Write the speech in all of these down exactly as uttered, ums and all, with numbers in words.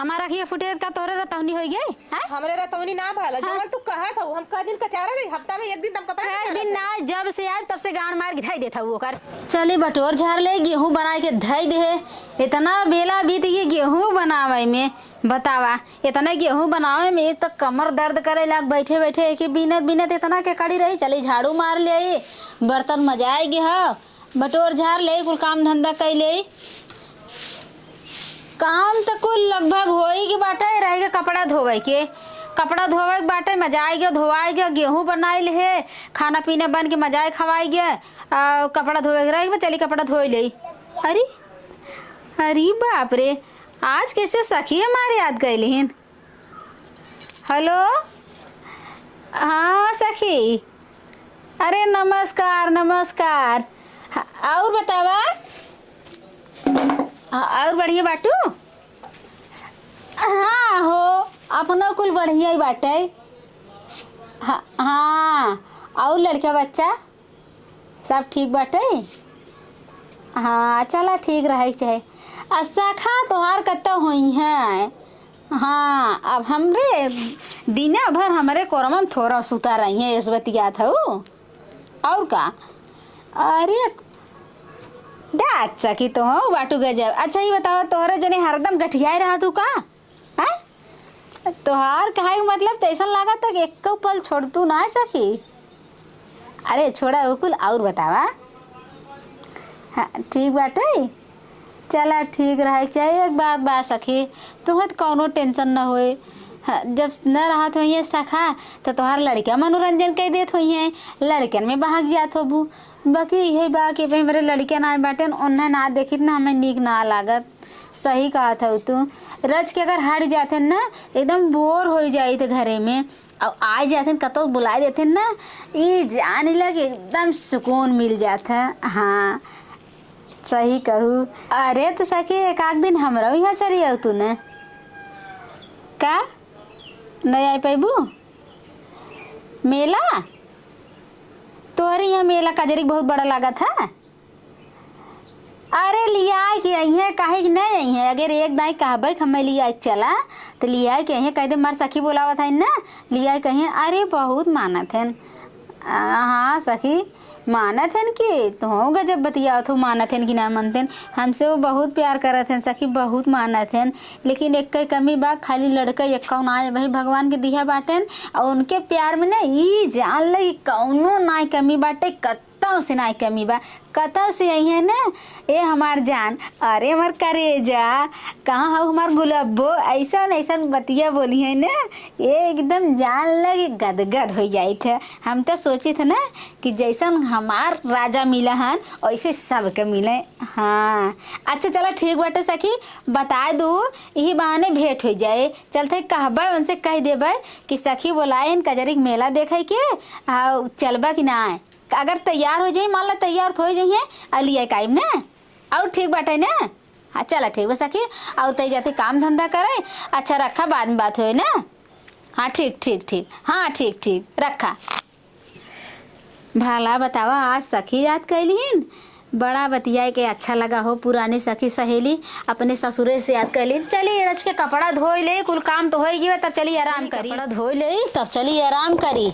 हमार अँखिया फुटे का तोहरे रतौनी होइ गई, हैं? हमरे रतौनी ना भला, हाँ। जवन तू कहत हऊ, हम क दिन कचारे रही, हफ्ता में एक दिन तम कपड़ा क कचारे दिन रही। ना, जब से आइब तब से गाँड़ मार के धई देत हऊ ओकर। चली बटोर झार ले, गेहूँ बनाइ के धई देहे। इतना बेला बीत गई गेहूँ बनावइ में, बतावा। इतना गेहूँ बनावइ में एक त कमर दर्द करइ लाग, बइठे बइठे एक ही बीनत बीनत इतना के कड़ी रही। चली झाड़ू मार लेई, बर्तन मजाइ गे ह, बटोर झार लेई, कुल काम धंधा कइ लेई। काम त कुल लगभग होइ गे बाटइ, रहि गे कपड़ा धोवइ के। कपड़ा धोवइ के बाटइ, मजाइ गे, धोवाइ गे, गेहूँ बनाइ लेहे, खाना पीना बन के मजाइ खवाइ गे, आ कपड़ा धोवइ के रहि गे, चली कपड़ा धोइ लेई। अरे, अरे बाप रे, आज कइसे सखी हमार याद कइ लिहिन? हेलो, हाँ सखी, अरे नमस्कार, नमस्कार। ह-, अउर बतावा, ह-, अउर बढ़िया बाटू? हाँ हो, अपनो कुल बढ़िया ही बाटइ। ह-, हाँ, अउर लड़का बच्चा? सब ठीक बाटइ? हाँ, चला ठीक रहइ के चाही। आ सखा तोहार कत्ता होइहैं? हाँ, अब हमरे दिना भर हमरे कोरवा में थोरा सुता रहिहैं, एस बतियात हऊ। अउर का? अरे, दाँत सखी तो हऊ बाटू गजब। अच्छा, ई बतावा, तोहरे जने हरदम गठियाए रहत हऊ का? हैं? तोहार कहे के मतलब त अइसन लागत है कि एक्को पल छोड़तू नाहीं सखी। अरे छोड़ा उ कुल, अउर बतावा। हाँ, ठीक बाटे। चला ठीक रहे के चाही। एक बात बा सखी, तोहत कउनो tension न होए। हाँ, जब न रहत होइहैं सखा, त तोहार लड़िका मनोरंजन कइ देत होइहैं, लड़िकन में बहक जात होबू। बाकी इहे बा कि अबे हमरे लड़िका नाहीं बाटेन, ओन्हैं ना देखित ना हमें नीक ना लागत। सही कहत हऊ तू। रच के अगर हट जातेन ना, एकदम bore होइ जाइत घरे में। अउर आइ जातेन, कतौ बुलाइ देतेन ना, ई जान ला कि एकदम सुकून मिल जात है। हाँ, सही कहू। अरे त सखी, एक आध दिन हमरउ इहाँ चली आउ तू न। का? नहीं आइ पइबू? मेला? तोहरे इहाँ मेला कजरी क बहुत बड़ा लागत है। अरे लियाइ के अइहैं, काहे कि नहीं अइहैं? अगर एक दाईं कहबै कि हमें लियाइ के चला, त लियाइ के अइहैं, कहि दे, "हमार सखी बोलावत हइन ना," लियाइ के अइहैं। अरे बहुत मानत हइन। आ, हाँ सखी, मानत हइन कि तोहूँ गजब बतियावत हउ, मानत हइन कि ना मनत हइन। हमसे वो बहुत प्यार करत हइन सखी, बहुत मानत हइन। लेकिन एक्कै कमी बा, खाली लड़का एक्कौ नाहीं, वही भगवान के दिहा बाटेन। अउर उनके प्यार में ना ई जान ले कि कउनो नाहीं कमी बाटे, कत कतौ से नाहीं कमी बा, कतौ से अइहैं ना, ए हमार जान, अरे हमार करेजा, कहाँ हउ हमार गुलब्बो, अइसन अइसन बतिया बोलिहैं ना, ए एकदम जान लगे गदगद होइ जाइत है। हम त सोचित है ना कि जइसन हमार राजा मिला हन, ओइसे सबके मिले। हाँ, अच्छा चला ठीक बाटे सखी, बताइ दू, इही बहाने भेंट होइ जाए। चलते कहबै, उनसे कहि देबै कि सखी बोलाए हन कजरी क मेला देखै के, आ चलबा कि नाहीं? अगर तैयार होइ जाई, मान ला तैयार त होइ जइहैं, आ लियाइ के आइब ना। अउर ठीक बाटे ना? हाँ, चला ठीक बा सखी। अउर तई जाते काम धंधा करे। अच्छा रखा, बाद में बात होए ना। हाँ ठीक, ठीक, ठीक। हाँ ठीक, ठीक, रखा। भला बतावा, आज सखी याद कइलिन। बड़ा बतियाइ के अच्छा लगा हो, पुरानी सखी सहेली अपने ससुरे से याद कइलिन। चली रच के कपड़ा धोइ लेई, कुल काम त होइ गइ बा, तब चली आराम करी। कपड़ा धोइ लेई, तब चली आराम करी।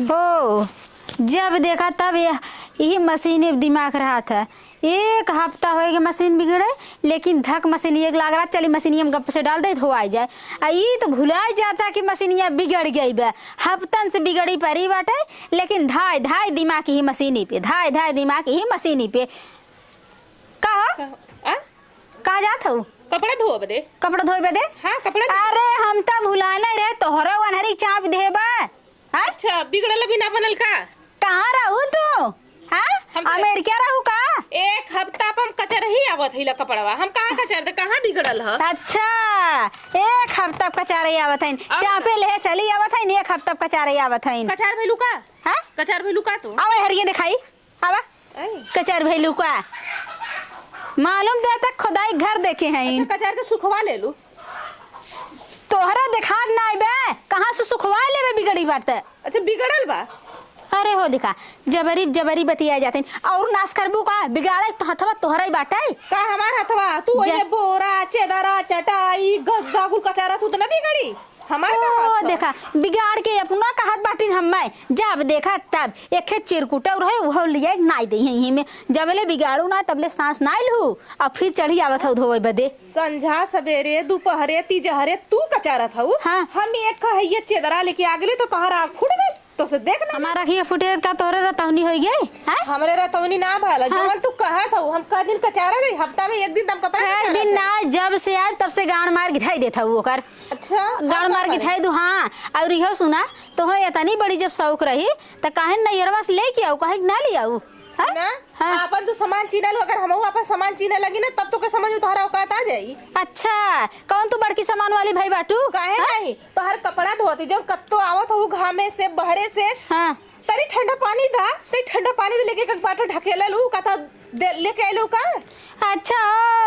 हो, जब देखा तब ये, यही मशीने दिमाग रहत है। एक हफ्ता होइ गए मशीन बिगड़े, लेकिन धक मशीन एक लाग रहा, चली मशीनिया में गप से डाल दे, धोआइ जाए। आ ई त भुलाइ जाता कि मशीनिया बिगड़ गइ बा, हफ्तन से बिगड़ी परी बाटे, लेकिन धाइ धाइ दिमाग ही मशीनी पे, धाइ धाइ दिमाग ही मशीनी पे। का हो? का, आ? कहाँ जात हऊ? कपड़ा धोए बदे। कपड़ा धोए बदे? हाँ, कपड़ा धोए। अरे, हम त भुलाना रहे, तोहरो वनहरी चाप देबा। हाँ? अच्छा, बिगड़ल भी ना बनल का? कहाँ रहू तू? हाँ? हम त अमेरिका रहू का? एक हफ्ता पर हम कचरही आवत हइला कपड़वा। हम कहाँ कचर दे, कहाँ बिगड़ल ह? अच्छा, एक हफ्ता पर कचारे आवत हइन। और चापे का? ले चली आवत हइन, एक हफ्ता पर कचारे आवत हइन। कचार भइलू का? हाँ? कचार भइलू का तू? आवे हरिये देखाई। आवा। ऐ। कचार भइलू का? मालूम दे तक खुदाई घर देखे हैं। अच्छा, कचार के सुखवा ले लू। तोहरा देखात नाई बे, कहाँ से सुखवा लेबे बिगड़ी बात? अच्छा, बिगड़ल बा? ए हो देखा, जबरी जबरी बतिया जाते हैं। और नाश करबू का? बिगाड़े तो हथवा तोहरा ही बाटे। का हमार हथवा? तू जा। ओइमे बोरा, चेदरा, चटाई, गद्दा कुल कचारा, तू तो ना बिगड़ी। हमार का ओ, हथवा? देखा, बिगाड़ के अपना कहत बाटिन हम्मे। जब देखा तब एखे चिरकुट और है, उहो लिया नाई दे यहीं में। जबले बिगाड़ू ना, तबले सांस नाई लू, और फिर चढ़ी आवत हऊ धोवे बदे। संझा सबेरे, दुपहरे, तिजहरे तू कचारत हऊ। हाँ। हम एक है ये चेदरा लेके आ गेली तो तोहर आँख फूट गई। तो से देख ना। हमार अँखिया फुटेर का तोहरे रतौनी होइ गई, हैं? हमरे रतौनी ना भला, हाँ। जवन तू कहत हऊ, हम क दिन कचारे रही, हफ्ता में एक दिन त हम कपड़ा कई कचारत दिन हई। ना, जब से आइब तब से गांड मार गिथाई देत हऊ ओकर। अच्छा, हम गांड का मार करी? गिथाई दू, हाँ। और इहो सुना, तोहे एतनी बड़ी जब शौक रही, त काहे नैहरवा से लेके आऊ, काहे के ना ले आऊ? सुना, हाँ? आपन तू सामान चीन्ह लू, अगर हमहू आपन सामान चीन्हे लगी ना, तब तोके समझ में तोहरा औकात आ जाई। अच्छा, कौन तू बड़की सामान वाली भई बाटू? काहे हाँ? नहीं? तोहर कपड़ा धोती, जब कब तो आवत हऊ घामे से, बहरे से, हाँ। तनी ठंडा पानी दा, तनी ठंडा पानी दे लेके एक बाटल ढकेले लू, का था दे, लेके आइलू का? अच्छा,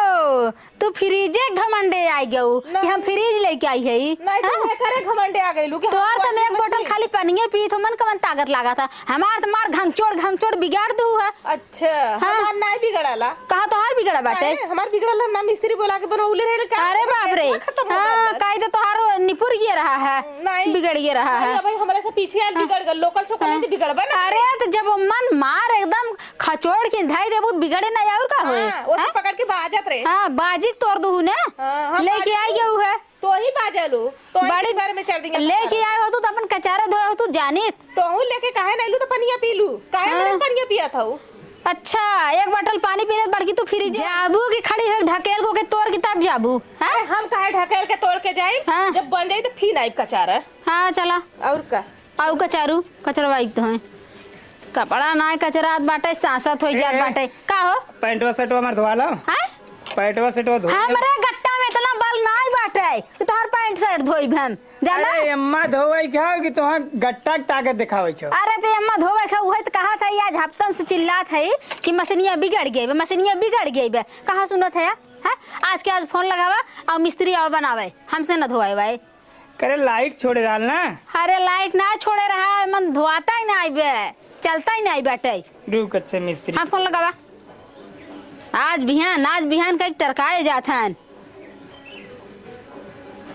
ओ, तू फ्रिजे घमंडे आई गऊ कि हम नहीं। फ्रिज लेके आई है? नहीं, तू हाँ? एकरे घमंडे आ गइलू कि तोहर हम तो हम एक washing बोतल machine। खाली पनिये पीत हो, मन कवन ताकत लागत है। हमार तो मार घंगचोड़ घंगचोड़ बिगाड़ दू है। अच्छा, हाँ। हमार नाई बिगड़ाला। कहाँ तोहार बिगड़ा बाटे? काहे? हमार बिगड़ल है, ना मिस्त्री बोला के बनौले रहे का? अरे ओकर बाप रे। गैसवा खत्म हो हाँ, गइल। काहे तो तोहार निपुर ये रहा है, नहीं। बिगड़ ये रहा नहीं, है। अब भाई हमरे से पीछे यार हाँ। बिगड़ गल, लोकल सोकल हाँ। नहीं तो बिगड़बे ना अरे करे। तो जब मन मार एकदम खचोड़ के धई देबू, बिगड़े ना और का होए? हाँ, ओसे हाँ? पकड़ के बाजत रहे। हाँ, बाजी तोड़ दू ने। हाँ, हम लेके बाजत आई रहे। गऊ है। तो ही बाजलू, तो ही बड़ी के बारे में चल रही है लेके पसारा। आए हो तू तो अपन कचारा धोए हो तू जानित। तो हूँ लेके काहे नहीं लू तो पनिया पी लू, काहे हाँ। मेरे पनिया पिया था वो? अच्छा, एक बाटल पानी पी ले, बड़की तू फ्रिज जाबू कि खड़ी हो ढकेल को के तोड़ के तब जाबू, हैं? अरे हम काहे ढकेल के तोड़ के जाई? हाँ। जब बन जाई तो फिर आइब कचारा। हाँ, चला। और का? आउ कचारू, कचरवाई तो हैं। कपड़ा नाय कचरात बाटे, सांसत होई ए, जात ए। बाटे। का हो? पैंटवा शर्टवा हमार धोआ लो। हैं? पैंटवा शर्टवा धो। हमरे गट्टा में इतना बल नाय बाटे कि तोहर पैंट शर्ट धोइब हम। जाना? अरे अम्मा धोवई खाओ कि तोहार गट्टा के ताकत देखावई खाओ। अरे ते अम्मा धोवई खाओ, उहे तो कहा था, आज हफ्तन से चिल्लात है कि मशीनिया बिगड़ गई बे, मशीनिया बिगड़ गई बे। कहाँ सुनत है? हैं? आज के आज फोन लगावा और मिस्त्री आवा बनावे, हमसे न धोवाए भाई। करे लाइट छोड़े रहल ना। अरे लाइट ना छोड़े रहा, मन धोआता ही ना आइबे, चलता ही ना आइबे बाटे। रुक, अच्छे मिस्त्री। हाँ, फोन लगावा। आज बिहान, आज बिहान कई टरकाए जात हन।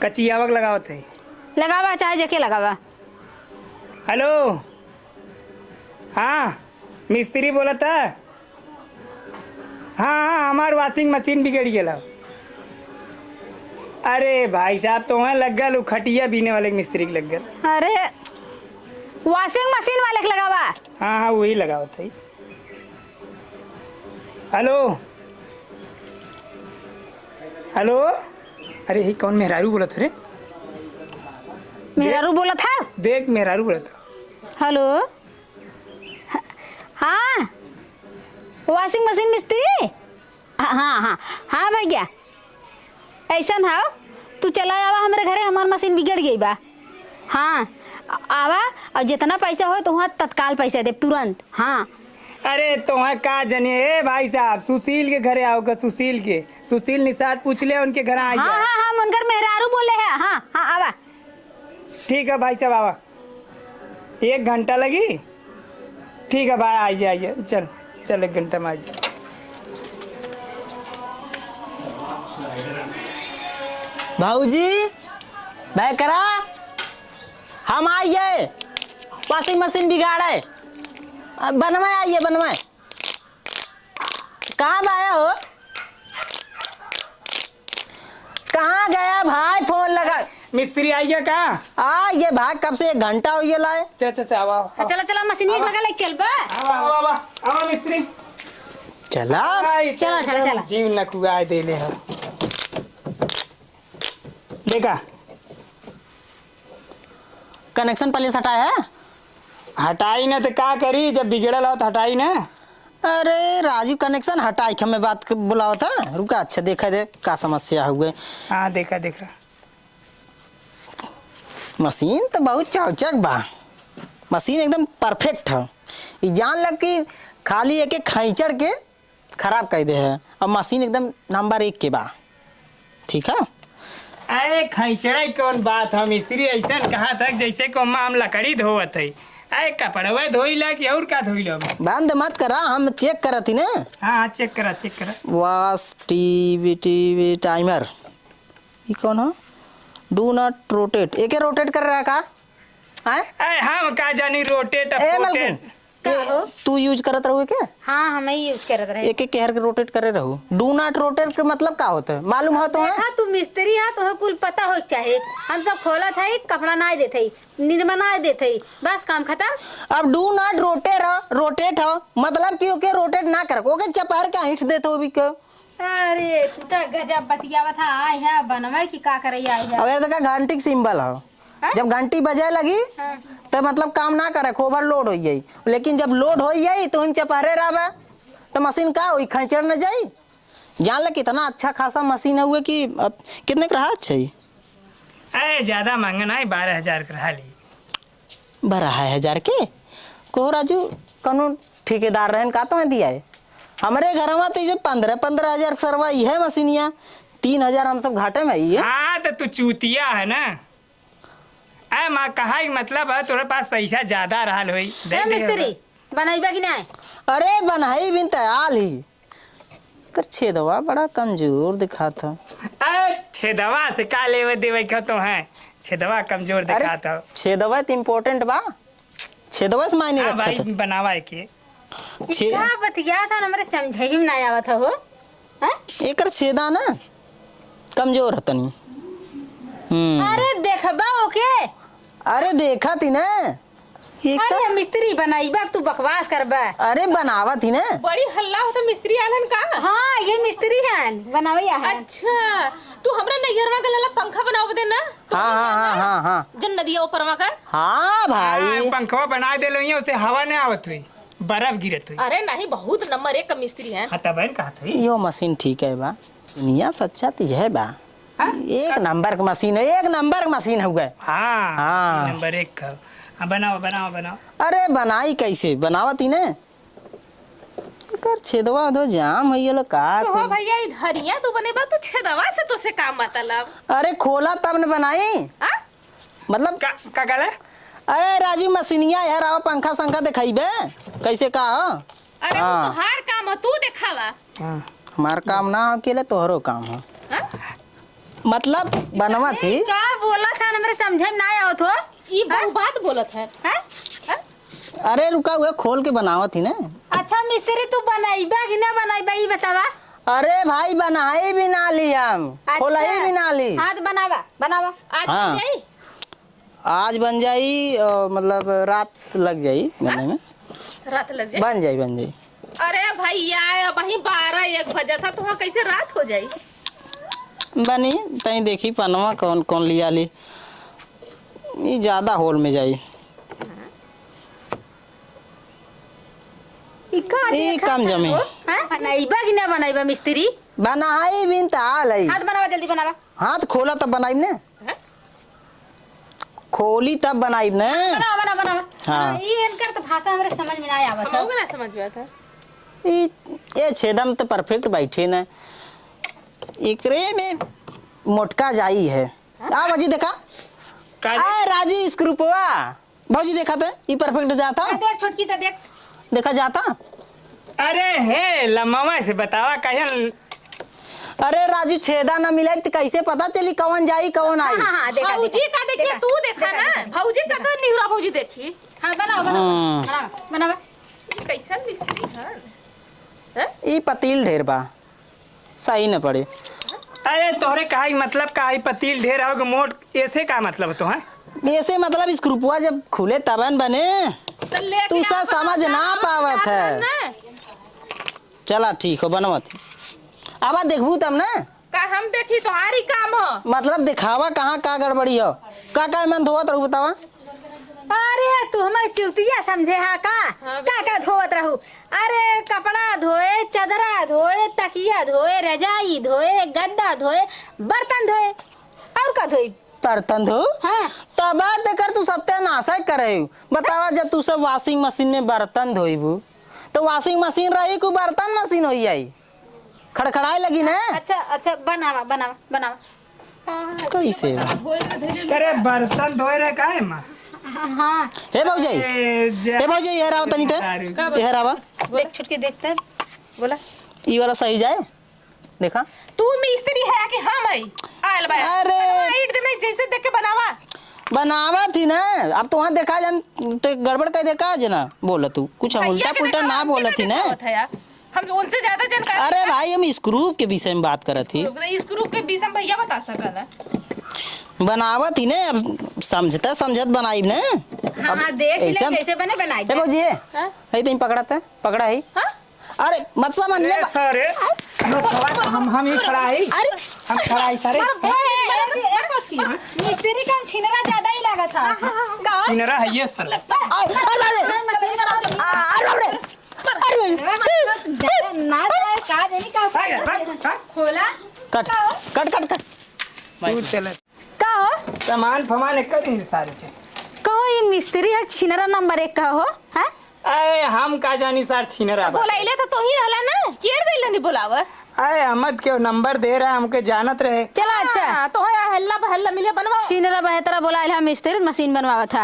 कचियावक लगावत है। लगावा, चाहे जेके लगावा। हेलो, हाँ, मिस्त्री बोलत है। हाँ, हाँ, हमार washing machine बिगड़ गेला। अरे भाई साहब, तोहें लग गल, उ खटिया बीने वाले के मिस्त्री के लग गल। अरे, washing machine वाले के लगावा? हाँ, हाँ, वही लगावत है। हेलो, हेलो, अरे, ये कौन मेहरारू बोलत है रे? मेहरारू बोलत है? देख, मेहरारू बोलत है। हेलो, हाँ, washing machine मिस्त्री? हाँ, हाँ, हाँ, हाँ भैया, ऐसन हौ, तू चला आवा हमरे घरे, हमार मशीन बिगड़ गई बा। हाँ, आ-, आवा, और जितना पैसा होय, तो वहाँ तत्काल पैसा देब, तुरंत। हाँ। अरे, तोहें का जनिए, ए भाई साहब, सुशील के घरे आओ का, सुशील के, सुशील निषाद पूछ ले, उनके घर आ हाँ, गया। हाँ, हाँ, हम उनकर मेहरारू बोले हैं। हाँ, हाँ, आवा। ठीक है भाई साहब, आवा। एक घंटा लगी? ठीक है भाई, आइए, आइए, चल, चल, एक घंटा में आइए। भौजी, बैकरा, हम आइए, washing machine बिगाड़े, बनवाए आइए, बनवाए। कहाँ गया हो? कहाँ गया भाई? फोन लगा। मिस्त्री आई गया का? आ ये भाई, कब से एक घंटा हो गया लाए। चल, चल, चल, आवा, आवा। चला, चला, मशीन एक आवा। लगा ले, चल बा। आवा, आवा, आवा, आवा, मिस्त्री। चला। आ, इतना चला, चला, एकदम चला। जीव नकुआए देले है। देखा। Connection पहले से हटाया है? हटाई ना तो का करी, जब बिगड़ल हो तो हटाई ना। अरे राजू, connection हटाई के हमें बात क-, बुलावत है। रुका, अच्छा देखा दे का समस्या हुए। हाँ, देखा, देखा। मशीन तो बहुत चकचक बा, मशीन एकदम perfect है। ई जान लग कि खाली एक एक खैंचड़ के खराब कर दे है। अब मशीन एकदम नंबर एक के बा, ठीक है। अरे खैचरा कौन बात है, मिस्त्री ऐसन कहा था जैसे को हम लकड़ी धोवत है। अरे कपड़वा धोई ला कि और का धोई ला? बंद मत करा, हम check करत ही ना। हाँ, हाँ, check करा, check करा। Wash T V, T V timer। ई कौन हो? Do not rotate। एके rotate कर रहा का? हैं? अरे हम का जानी rotate, ए, मलकिन, rotate। का ए, हो? तू use करत रहू के? हाँ, हम ही use करत रहे। एके केहर के rotate करे रहू। Do not rotate के मतलब का होता है? मालूम हो तो है? देखा, तू मिस्त्री है, तोहे कुल पता हो के चाही। हम सब खोलत है, कपड़ा ना देत है, निरमा ना देत है, बस काम खत्म। अब do not rotate हो, rotate हो, मतलब कि ओके rotate ना कर, ओके चपहर के ऐंठ देत हो भी क्यों? अरे, तू तो गजब बतियावत है, आय है बनवे कि का करे आय है। अब ये देखा घंटी के symbol हो। हाँ? जब घंटी बजे लगी, हाँ। तो मतलब काम ना करे, overload हो जाई। लेकिन जब load हो जाई, तो हम चपहरे रहबे, तो मशीन का होई, खैचर न जाई। जान ले, कितना अच्छा खासा मशीन है हुए कि अब कितने का रहा? अच्छा ही। अरे, ज्यादा महंगा ना है, बारह हजार का रहा ली। बारह हजार के? कहो राजू, कौनो ठेकेदार रहन का तो दिया है? हमरे घर में तो ये पन्द्रह, पन्द्रह हजार के सरवा, ये मशीनिया, तीन हजार हम सब घाटे में ही है। हाँ, तो तू चूतिया है ना। ए माँ, कहा के मतलब है, तोरे पास पैसा ज्यादा रहल होई, दे ए दे मिस्त्री, होगा। बनइबा कि नाय? अरे, बनई बिन तैयार ही। एकर छेदवा बड़ा कमजोर दिखात ह। ए, छेदवा से का लेवे देवे का तो है? छेदवा कमजोर अरे, दिखात ह। छेदवा तो important बा। छेदवा से मायने हाँ रखत भाई, ह। बनावा है के? छे- का बतिया था, हमरे समझे ही में ना आवत हो। हाँ? एकर छेदा ना कमजोर ह तनी। हम्म। अरे देखबा ओके। अरे देखत ही ना। ये का? अरे मिस्त्री बनाइबा, तू बकवास करबा। अरे बनावत ही ना। बड़ी हल्ला होता, मिस्त्री आलन का? हाँ, ये मिस्त्री हन, बनावे आलन। अच्छा, तू हमरा नैहरवा के लाला पंखा बनावे दे ना। हाँ, हाँ, हाँ, हाँ, हाँ। जन नदिया ऊपरवा का। हाँ भाई। हाँ, पंखवा बना दे लो, उसे हवा नहीं आवत हुई। बर्फ गिरत हुई। अरे नहीं, बहुत नंबर एक का मिस्त्री है। हाँ, तब है न कहत हुई। यो मशीन ठीक है बा। मशीनिया सच्चा तो यह बा। हाँ? एक नंबर के मशीन है, एक नंबर के मशीन है हुआ। हाँ, हाँ। नंबर एक का। हाँ, बनाओ, बनाओ, बनाओ। अरे बनाई कैसे? बनावत ही ने। एकर छेदवा दो जाम है ये लो का तो हो कुल? भैया, ई धरिया तू बने बा, तू छेदवा से तो से का मतलब? अरे खोला तब न बनाई। हाँ? मतलब का, का कहले? अरे राजू, मशीनिया यार, आवा पंखा संखा देखाइबे, कैसे का हो? अरे, वो हाँ। तोहार काम हो, तू देखावा। हाँ। हमार काम ना हो, अकेले तोहरो काम हो। हाँ? मतलब, बनवत ही। का बोला था, हमरे समझे में ना आवत हो। ई हाँ? बहु बात बोलत है। हाँ? हाँ? अरे रुका, उहे खोल के बनावत ही ना। अच्छा मिस्त्री, तू बनाइबा कि ना बनाइबा, ई बतावा। अरे भाई, बनाई भी ना ली हम, अच्छा। खोलही भी ना ली। हाँ, तो बनावा, बनावा। आज हाँ। बन जाई? आज बन जाई, अ, मतलब रात लग जाई बने में। रात लग जाई? बन जाई, बन जाई। अरे भैया, अबहीं बारह एक बजत ह, तोहार कैसे रात हो जाई? बनी, तई देखी पनवा कौन कौन लिया ली। ई ज्यादा होल में जाई। ई का ई देखत कम जमी। हो? हाँ? बनाइबा कि ना बनाइबा मिस्त्री? बनाई बिन त आल है। हाथ बनावा, जल्दी बनावा। हाथ खोला तब बनाई ने। हैं? खोली तब बनाई ने। बनावा, बनावा, बनावा। हाँ। हाँ, ई इनकर तो भाषा हमरे समझ में ना आवत है। हमहू के ना समझ में आवत है। ई, ए छेदम तो perfect बैठे ने। एकरे में मोटका जाई है। हाँ? आ बाजी देखा। का जी? आ राजू स्क्रूपवा। भौजी, देखा त, ई perfect जाता? आ, देख, छोटकी त देख। देखा जाता? अरे हे, लमवा से बतावा, कहिया ल- अरे राजू, छेदा ना मिलाई त कैसे पता चली कौन जाई, कौन आई? हाँ, हाँ, हाँ, देखा, भौजी देखा, का देखिए, देखा, तू देखा देखा, ना। देखा। भौजी का तो निहुरा भौजी देखी। हाँ, बनाओ, बनाओ, हाँ। बनाओ, बनाओ। ई कैसन मिस्त्री हन? हैं? ई पतील ढेर बा। सही न पड़े। अरे तोहरे कहा के मतलब का, ई पतील ढेर हो के मोट, ऐसे का मतलब तो है? ऐसे मतलब स्क्रूपवा जब खुले तबन बने। तो लेके तू सब आपन समझ ना पावत है। ना। चला ठीक हो, बनवत। अब देखबू तब ना। का हम देखी, तोहारी काम हो। मतलब दिखावा कहाँ का गड़बड़ी हो, का का मन धोवत रहू बतावा। अरे, तू हमें चुतिया समझे हा का? हाँ, का, का धोवत रहू? अरे, कपड़ा धोए, चदरा धोए, तकिया धोए, रजाई धोए, गद्दा धोए, बर्तन धोए, और का धोई? बर्तन धो? हाँ। तब तेकर तू सत्यानाश करे। बतावा, जब तू सब washing machine में बर्तन धोइबू, तो washing machine रही कि बर्तन machine होई जाई? खड़खड़ाए लगी ना। अच्छा, अच्छा, बनावा, बनावा, बनावा। कैसे? अरे बर्तन धोए रहे काहे माँ? हाँ। हे भौजाई, ए, जा। हे भौजाई, इहर आवा तनी ते। दारू। का बोल? इहर आवा। देख छुटकी, देख ते। बोला। ई वाला सही जाए? देखा। तू मिस्त्री है कि हम है? आयल बा। अरे। बनवा, ईट दे में जैसे देख के बनावा। बनावत ही ना। अब तो वहाँ देखा जान, ते गड़बड़ कर दे का जना? बोला तू। कुछ हम भैया उल्टा के पुल्टा देखावा, ना हमके बोलत ही ना ना। देखावत है यार। हम उनसे ज्यादा जानकारी अरे है। भाई, हम screw के विषय में बात करत ही। Screw, screw के विषय में भैया बता सकल है। बनावत ही ने, अब समझता समझत बनाइब ने। हाँ, अब हाँ, देख ले ऐसन कैसे बने बनाई ए दे। भौजी, हाँ? है तो पकड़ाता, पकड़ा है। हाँ? अरे मत सामान ले ए, बा- सारे, अरे, हम, हम, हम ही खड़ा है। अरे, हम खड़ा है सारे। अरे, ए, ए, ए, ए, मिस्त्री का छिनरा ज्यादा ही लागत है। का? छिनरा है ये साला। अरे, अरे, अरे, अरे, अरे, अरे, अरे, अरे, ना जाए, का जानी का अरे, अरे, अरे। होला? कट, का हो? कट, कट, कट। तू चले। का हो? सामान फमान एक दिन सारे के। कहो, ये मिस्त्री है, छिनरा नंबर एक का हो, हैं? अरे, हम का जानी सार छिनरा बा। बोलाइले तो तोही रहला ना, केर गइल नहीं बोलावा। अरे, अहमद के नंबर दे रहा, हमके जानत रहे। चला, अच्छा। हाँ, तो है हल्ला बहल्ला मिले बनवा। छिनरा बहेतरा बोलाइल है, मिस्त्री मशीन बनवावत है।